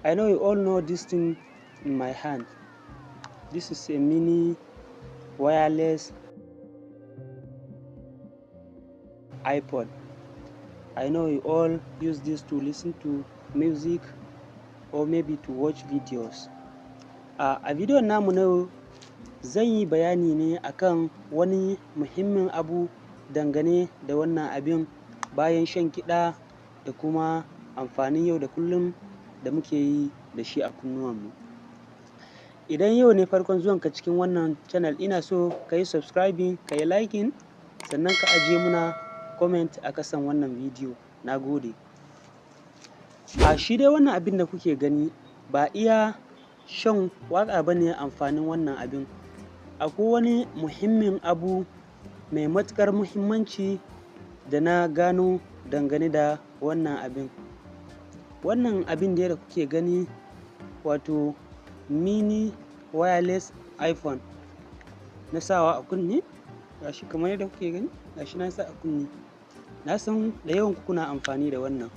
I know you all know this thing in my hand. This is a mini wireless iPod. I know you all use this to listen to music or maybe to watch videos. A bidiyon namu na yau zan yi bayani ne akan wani muhimmin abu dangane da wannan abin, bayan shan kiɗa da kuma amfanin yau da kullum da muke yi da shi a kunnuwanmu. Idan yau ne farkon zuwanka cikin wannan channel, ina so ka yi subscribing, ka yi liking, sannan ka ajiye muna comment a kasan wannan bidiyo. Na gode. A shi dai wannan abin da kuke gani, ba iya shan waƙa ba ne amfanin wannan abin. Akwai wani muhimmin abu mai matuƙar muhimmanci da na gano dangane da wannan abin. Wannan abin dai da kuke gani, wato mini wireless iPhone na sawa a kunne, gashi kamar yadda kuke gani, gashi na sa a kunne. Na san da yawan ku kuna amfani da wannan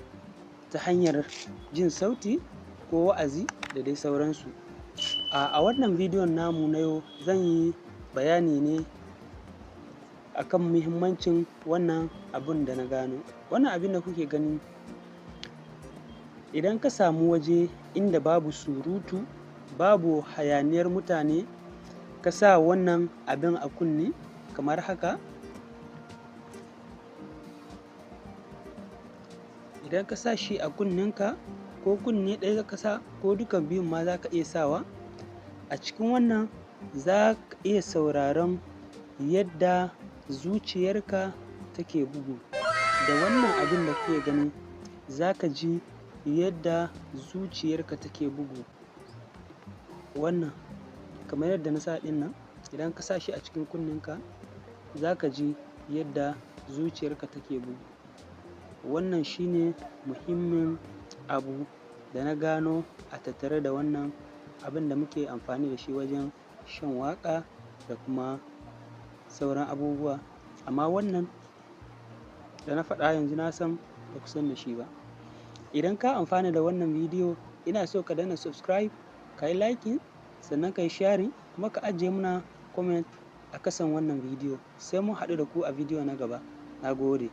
ta hanyar jin sauti ko wa'azi da dai sauransu. A wannan bidiyon namu na yau, zan yi bayani ne akan muhimmancin wannan abun da na gano. Wannan abin da kuke gani, idan ka samu waje inda babu surutu, babu hayaniyar mutane, ka sa wannan abin a kunne kamar haka, idan ka sa shi a kunnenka, ko kunne ɗaya ka sa ko duka biyun ma za ka iya sawa, a cikin wannan za ka iya sauraron yadda zuciyarka take bugu. Da wannan abin da kuke gani, za ka ji yadda zuciyarka take bugu. Wannan kamar yadda na sa ɗin nan, idan ka sa shi a cikin kunnenka, za ka ji yadda zuciyarka take bugu. Wannan shine muhimmin abu da na gano a tattare da wannan abin da muke amfani da shi wajen shan waƙa da kuma sauran abubuwa. Amma wannan da na faɗa yanzu, na san ba ku san da shi ba. Idan ka amfana da wannan bidiyo, ina so ka danna subscribe, ka yi liking, sannan ka yi sharing, kuma ka ajiye muna comment a kasan wannan bidiyo. Sai mun haɗu da ku a bidiyo na gaba. Na gode.